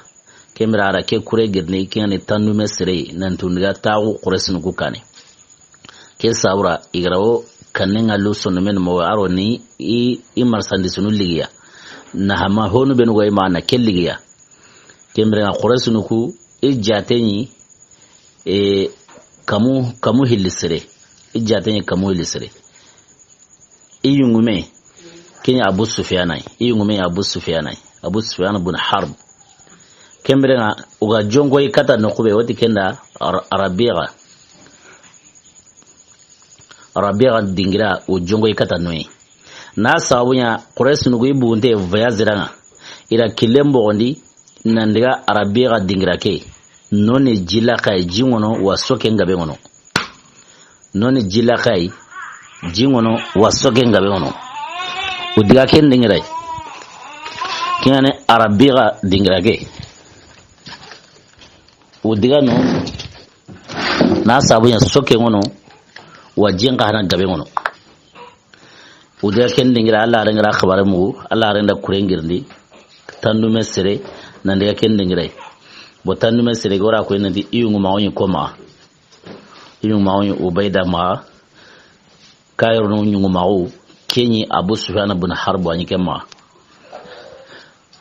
Ken bire a ra ke kure girindi ken ŋa ni tandume sere nan tundiga taxu Quraysinu ku kane. Ke sabura i ga ra wo kanne ŋa lu sondomen mo a ro ni i, i marsandisunu ligiya. Na hama honu benu go i ma na ke ligiya. Ken bire ŋa Quraysinu ku i jaate ɲi, e, kamu, kamu hilli sere. I jaate ɲi kamu hilli sere. I yungume ken ɲa Abu Sufyana yi. I yungume Abu Sufyana yi. Abu Sufyan bun Harb. Ken bire ŋa o ga jonko i kata noxu be woti ken da Ra-, Rabi'a. Rabi'a dingira o jonko i kata no yi. Na sabu ɲa Quraysinu ku i bugunte voyage ra ŋa. i ra killen boxondi, nan diga Arabiga dingira ke. None jila kay jingono wa soke ngabe ngono. None jila kay jingono wa soke ngabe ngono. U diga ken dingiray. Kingane Arabiga dingira ke. U diga no na sabu ya soke ngono wa jinga hana gabe ngono. U diga ken dingira Alla rengira xibare mugu, Alla renda kurengirndi. Tandume sere nan diga ken dingiray. Bo tandume sere gora ko nanti iyungu ma woni koma. Iyungu ma woni Ubayda ma. Kayro no nyungu ma wo. Kenyi Abu Sufyan bin Harb wani kema.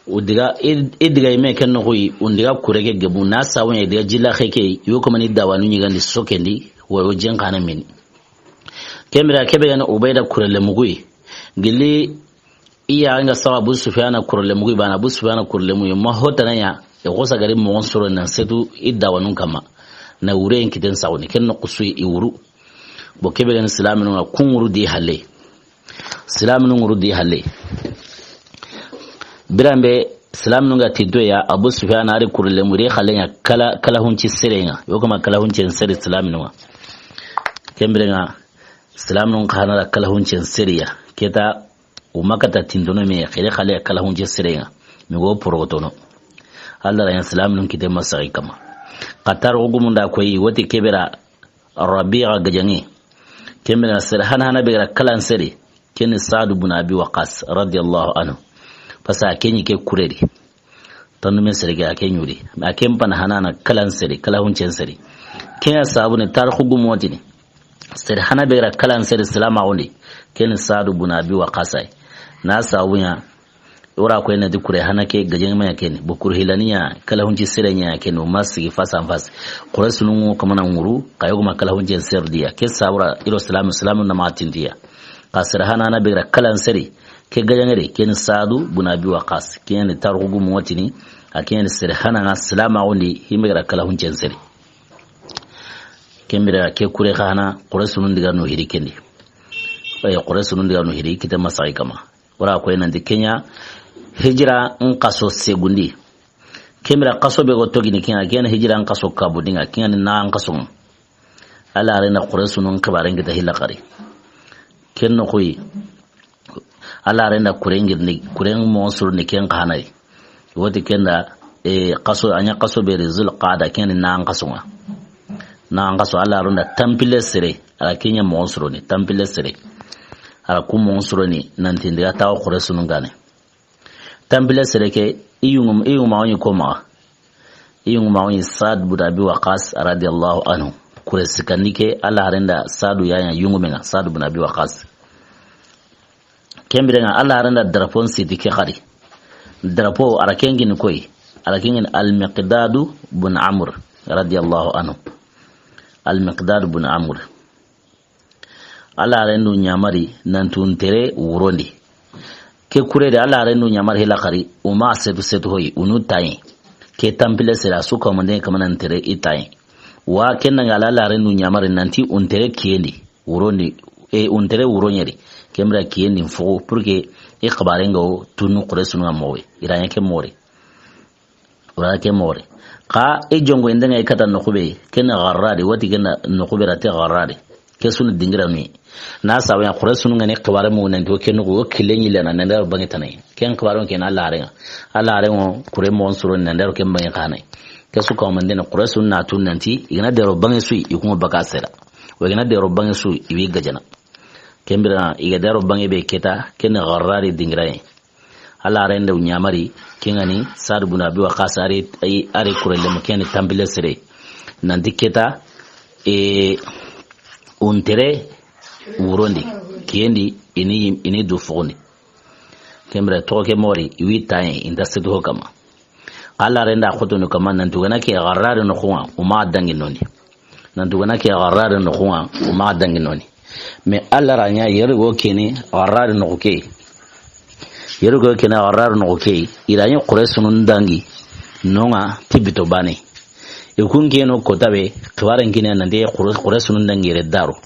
U diga, i, i diga ime ken no koyi, u diga kure ke gebu, na sawo ya diga jila xeke, yo ko mani dawanu nyigandi sokendi, wo, wo jen kana mini. Kembira kebe gana Ubayda kure le mugui. Gili iya nga sawa Abu Sufyan kure le mugui bana, Abu Sufyan kure le mugui, ma hotana ya, e gosa gari mo soro nan setu i dawanun kama. Na wure en kiten sawni, ken no kusui i wuru. Bo kebe gani silaminu nga kunguru di halle. Silaminu nguru di halle. Birambe silaminu nga tiddo ya Abu Sufyan ari kurle muri xalle nya kala, kala hunci serenga. Yo kuma kala hunci sere silaminu nga. Kembere nga silaminu nga xana kala hunci sere ya. Keta umakata tindono me xere xalle kala hunci serenga. Mi go porogotono. Allah ra ya silaminu kite masari kama. Qatar ogumunda koyi wati kebera Rabi'a gajangi. Kembere sere hana hana be gara kalan sere. Keni Sa'd ibn Abi Waqqas radiyallahu anhu. Pasa kenyi ke kureri. Tanu men sere ga ke nyuri. Ma ken pana hana na kalan sere, kala huncen sere. Kenya sabu ne tarikhu gumotini. Sere hana be gara kalan sere salama wondi. Keni Sa'd ibn Abi Waqqas ay. Na sabu ya Ora ko ina di kure hana ke gajen maya ken. Bo kure hilaniya, kala hunci sere nya ken, o masigi face en face. Kure sunungu kamana nguru, kayo kuma kala hunci serdiya. Ke sabura, iro salamu, salamu na matindiya. Ka sere hana na begra kala sere, ke gajen ngere, ken Sa'd ibn Abi Waqqas. Ken tarugu motini, a ken sere hana nga salama wondi, himbe gra kala hunci sere. Kembira ke kure hana, kure sunun diga no hiri kendi. Ay, kure sunun diga no hiri, kite masai kama. Ora ko nanti kenya hijira nkaso segundi. Kemira kaso be go togini kenya, kenya hijira nkaso kabu dinga, kenya ni na nkaso. Ala rena kure sunun kibaren kita hila kari. Ken no koyi. Ala rena kurengir ni, kureng monsur ni ken kanai. Woti kenda, e, kaso, anya kaso be Zul Qada, kenya ni na nkaso nga. Na nkaso ala renda tampile sere, ala kenya monsur ni, tampile sere. Ala ku monsur ni, nanti ndiga tawo kure sunun gane. Tampile sere ke, iyungu, iyungu ma woni koma. Iyungu ma woni Sa'd bin Abi Waqqas radiyallahu anhu. Kure sikandi ke, ala renda Sa'du yaya yungu menga, Sa'd bin Abi Waqqas. Kembire nga, ala renda drapeau siti ke xari. Drapeau, ara kengini koyi. Ara kengini Al-Miqdadu bin Amr radiyallahu anhu. Al-Miqdadu bin Amr. Ala rendu nyamari nanti untere wurondi. Ke kurede ala rendu nyamari hila kari uma setu setu hoyi unu tayi. Ke tampile sera su kamande kamana ntere itayi. Wa kenna nga ala rendu nyamari nanti untere kiendi wurondi. E untere wuronyeri. Kembra kiendi mfo pour que e xibare nga o tunu kure sunu nga mowe. Iranya ke more. Wala ke more. Ka e jongo inda ngai kata no kube, ken garrade, wati ken no kube rate garrade. Ke sunu dingira mi. Na sabu ya kure sunu ngane xibare mu nan to ken ko kile ni lana nan da bangi tanai. Ken xibare ken ala renga. Ala rengo kure mon suro nan da ken bangi kanai. Ke su ko mande na kure sunu na tun nanti, igana dero bangi sui, ikungo baka sera. Wa igana dero bangi sui, iwi gajana. Kembira iga dero bangi be keta, ken garrade dingira. Ala renda u nyamari, kengani, Sa'd bin Abi Waqqas ari, ari, ari kurele mo keni tampile sere. Nanti keta, e, untere wurondi, kiendi, ini, ini du fugundi. Kembra toke mori, iwi taye, inda setu ho kama. Ala renda khotonu kama, nantu gana ke garrade no khunga, uma dangi noni. Nantu gana ke garrade no khunga, uma dangi noni. Mais Alla ra ɲa yere go kene garrade no ke. Yere go kene garrade no ke. Ira ɲa Quraysunun dangi nonga tibito bane. E kun keno kotabe, xibaren kine nande Quraysunun dangi yere daro.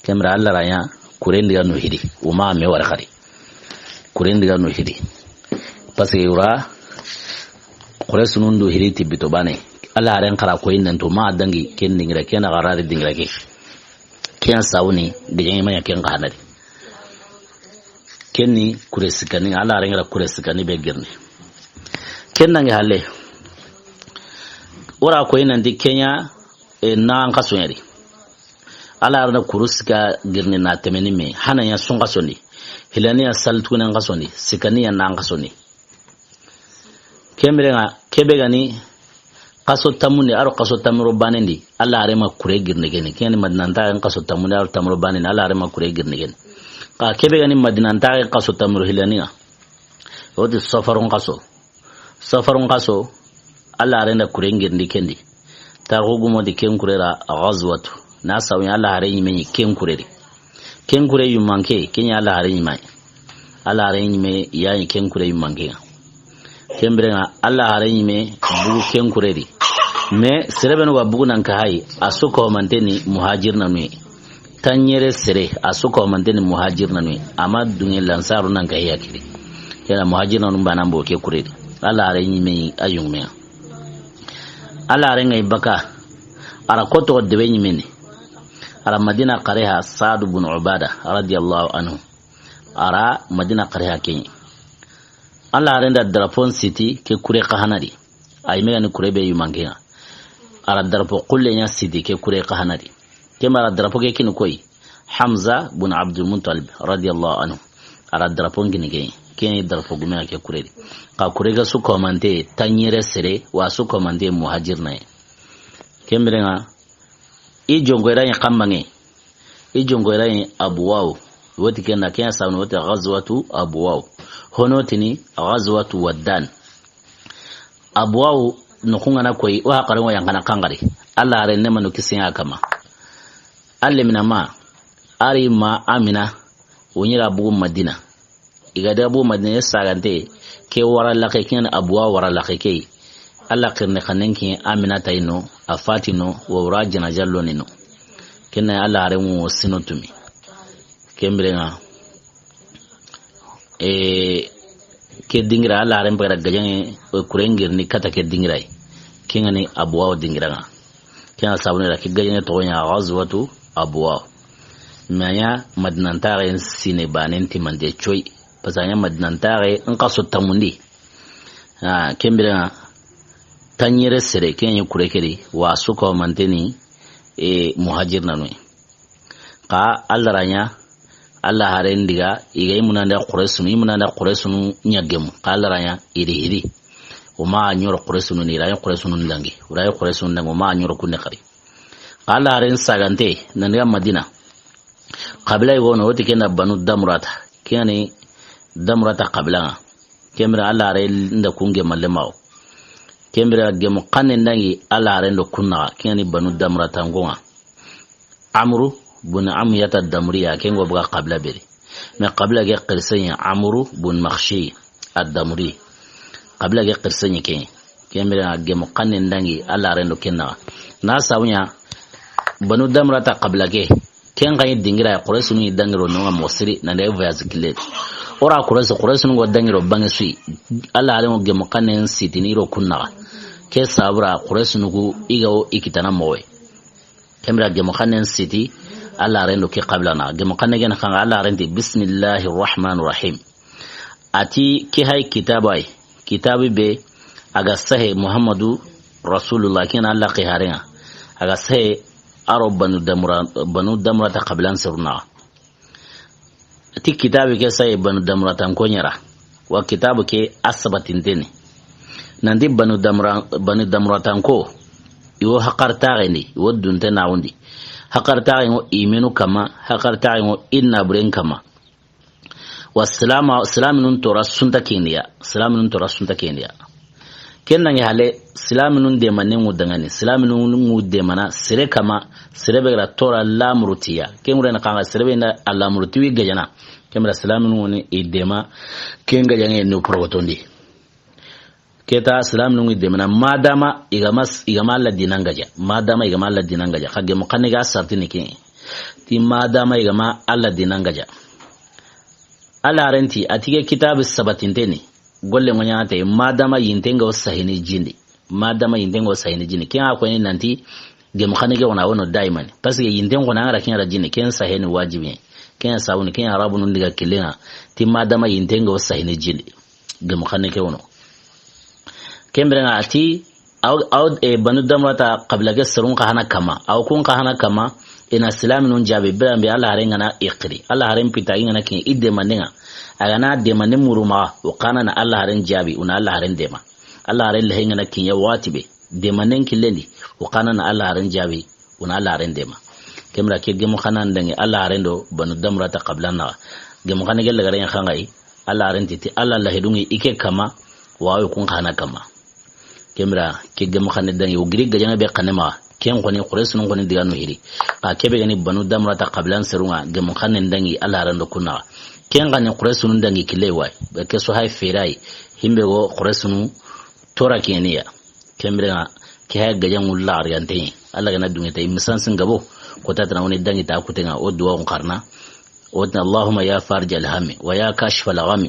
Kembra Alla ra ɲa kuren diga no hidi. Uma me wara xari. Kuren diga no hidi. Parce que ura Quraysunun do hiri ti bito bane. Alla haren xara koyi nan to ma dangi ken dingira, ken na xarari dingira ke. Ken sawni, gajaŋe ma ɲa ken xanari. Ken ni kure sikkani, Alla haren ŋa ra kure sikkani be girni. Ken nange halle. Wora koyi nan di ken ɲa, e, na an xaso ɲa ri. Alla haren na kuru sikka girni na temeni me. Hana ɲa sun xaso ni. Hilani ɲa sal tugunen xaso ni. Sikkani ɲa na an xaso ni. Ken biren ŋa, kebe ga ni xaso tammundi, a ro xaso tammuro banendi, Alla haren ma kure girni ken ni. Ken ni Madinanta xaso tammundi, a ro tammuro banendi, Alla haren ma kure girni ken ni. Xa kebe ga ni Madinanta xaso tammuro hilani ŋa. Woti Safarun xaso. Safarun xaso, Alla haren da kure girni ken di. Tarixu gumo di ken kure ra Ghazwatu. Na sawi Alla haren ɲi me ɲi ken kure di. Ken kure yumanke, ken ɲa Alla haren ɲi me. Alla haren ɲi me ya ɲi ken kure yumanke. Ken biren ŋa, Alla haren ɲi me bugu ken kure di. Mais, sere benu ga bugu nan ka hayi, a su ko manteni muhajirnanu ye. Tanɲere sere, a su ko manteni muhajirnanu ye. Ama dunge lansaru nan ka hiya kiri. Yala muhajirnanu banan bo ke kure di. Alla haren ɲi me a yungume. Alla haren ŋa i baka. A ra koto debe ɲi me ni. A ra Madina xareha Saadu bun Ubada, radiyallahu anhu. A ra Madina xareha ken ɲi. Alla haren da drapeau siti ke kure xa hana di. A yi me ga ni kure be yumanke ŋa. A ra drapeau xulle ɲa siti ke kure xa hana di. Ken ma a ra drapeau ke kini koyi. Hamza bun Abdul Muttalib, radiyallahu anhu. A ra drapeau kini ke. Ken drapeau gume ke kure di. Xa kure ga su ko mante tanɲere sere, wa su ko mante muhajirna ye. Ken biren ŋa, i jonko i ra ɲi xambanŋe. I jonko i ra ɲi Abuwaw. Woti ken na ken sawni woti Ghazwatu Abuwaw. Hono tini Ghazwatu Waddan. Abuwaw noxun ŋa na koyi, o haxaren ŋa yan xa na xanxari. Alla haren ne manu kisiya kama. Alle mina ma, a ri ma Amina, o ɲi ra bugu Madina. I ga daga bugu Madina, i sagante, ke wara laxe, ken Abuwaw wara laxe ke. Alla xirne xannen ke Amina ta yi no, a fati no, wa wura janaja loni no. Ken na Alla haren wo sino tumi. Ken biren ŋa, e, ke dingira Alla haren bagara gajaŋe, o kuren girni kata ke dingira yi. Ken ŋa ni Abuwaw dingira ŋa. Ken ŋa sabu ne ra ke gajaŋe toxo ɲa Ghazwatu Abuwaw. Mais a ɲa Madinanta xen sine banen ti mante coy. Parce que a ɲa Madinanta xen xaso tammundi. Ah, ken biren ŋa tanɲere sere, ken ɲi kure ke di, wa su ko manteni, e, muhajirnanu. Xa Alla ra ɲa, Alla haren diga, i ga i munanda Quraysunu, i munanda Quraysunu ɲa gemu. Xa Alla ra ɲa, i ri hiri. O ma ɲoro Quraysunu ni, i ra ɲi Quraysunu dangi. O ra ɲi Quraysunu dangi, o ma ɲoro kunne xari. Xa Alla haren sagante, nan diga Madina. Xabila yogo no, woti ken da Banu Damrata. Ken ŋa ni Damrata xabila ŋa. Ken biren Alla haren da kun gemalle mawo. Ken biren gemu xannen dangi Alla haren do kun naxa. Ken ŋa ni Banu Damrata ŋo ŋa. Amru bun Amyata Damriya, ken ŋo buga xabila be di. Mais xabila ke xirse ɲi Amru bun Makhshi Ad-Damri. Xabila ke xirse ɲi ken. Ken biren gemu xannen dangi Alla haren do ken naxa. Na sabu ɲa Banu Damrata xabila ke. Ken xa yi dingira, Quraysunu yi dangiro no ŋa moxo siri, nan de voyage kille. O ra Quraysu, Quraysunu ŋo dangiro banŋe su yi. Alla haren ŋo gemu xannen sitini ro kun naxa. Ke sabu ra Quraysunu ku i ga wo i kitana moxo yi. Ken biren gemu xannen siti, Alla haren do ke xabila na. Gemu xanne ken xan ŋa Alla haren ti, bismillahir rahmanir rahim. A ti ke hay kitabu ay. Kitabu be, a ga sahe Muhammadu Rasulullah, ken Alla ke haren ŋa. A ga sahe a ro Banu Damra, Banu Damrata xabilan seru naxa. Ti kitabu ke saye Banu Damratanko ɲa ra. Wa kitabu ke a sabatinteni. Nan ti Banu Damra, Banu Damratanko, i wo hakartaxendi, i wo dunte naxundi. Hakartaxen ŋo i menu kama, hakartaxen ŋo i naburen kama. Wa silama, silaminun tora sunta kendiya, silaminun tora sunta kendiya. Ken nange hale, silaminun demanen ŋu dangani, silaminun ŋu demana, sere kama, sere be ga ra tora lamurutiya. Ken ŋure na xan ŋa sere be nda a lamuruti wi gajana. Ken bira silaminun ŋu ni i dema, ken gajaŋe no porogotondi. Keta silaminun ŋu i demana, madama i ga ma, i ga ma Alla dinan gaja. Madama i ga ma Alla dinan gaja. Xa gemu xanne ga sartini ke. Ti madama i ga ma Alla dinan gaja. Alla renti, a ti ke kitabu sabatinteni. golle ŋo ɲaana te, madama yinten ga wo sahini jin di. Madama yinten ga wo sahini jin di. Ken ŋa ko ni nanti, gemu xanne ke wo na wono daimani. Parce que yinten ko na ŋa ra ken ŋa ra jin di, ken sahini wajibi. Ken ya sabuni, ken ya Arabunun diga killen ŋa. Ti madama yinten ga wo sahini jin di. Gemu xanne ke wo no. Ken biren ŋa a ti, aw, aw, e, Banu Damrata qabila ke serun xa hana kama. Aw kun xa hana kama, i na silaminun jaabi, biran be Alla haren ga na i xiri. Alla haren pita i ga na kin i demanden ŋa. A ga na demande muru maxa, o xa na na Alla haren jaabi, o na Alla haren dema. Alla haren lehe ga na kin ya waxati be. Demanden killen di, o xa na na Alla haren jaabi, o na Alla haren dema. Ken bira ke gemu xanne dangi Alla haren do Banu Damrata qabila naxa. Gemu xanne gelle garen xangai, Alla haren ti ti Alla lahidun ŋa i ke kama, wa aw kun xa hana kama. Ken bira ke gemu xanne dangi, o giri gajaŋe be xanne maxa, ken xoni Quraysunun xoni diga no hiri. Xa ke be ga ni Banu Damrata qabilan serun ŋa, gemu xanne dangi Alla haren do kun naxa. Ken ga ni Quraysunun dangi kille wa yi, be ke so hay ferai, himbe go Quraysunu tora kiniya. Ken biren ŋa, ke hay gajaŋu laxariyante. Alla ga na dunge ta, i misansin gabo. Ko ta tana woni dangi ta kutenŋa, o duwa on xarana. O tin, اللهم يا فارج الهم ويا كاشف الغم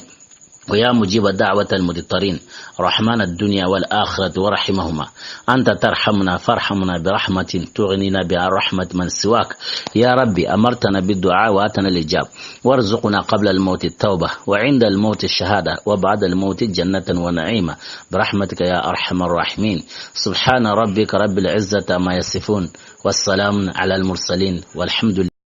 ويا مجيب دعوة المضطرين، رحمن الدنيا والآخرة ورحيمهما، أنت ترحمنا فارحمنا برحمة تغنينا بها رحمة من سواك. يا ربي، أمرتنا بالدعاء وآتنا الإجابة، وارزقنا قبل الموت التوبة، وعند الموت الشهادة، وبعد الموت جنة ونعيما، برحمتك يا أرحم الراحمين. سبحان ربك رب العزة عما يصفون، والسلام على المرسلين، والحمد لله.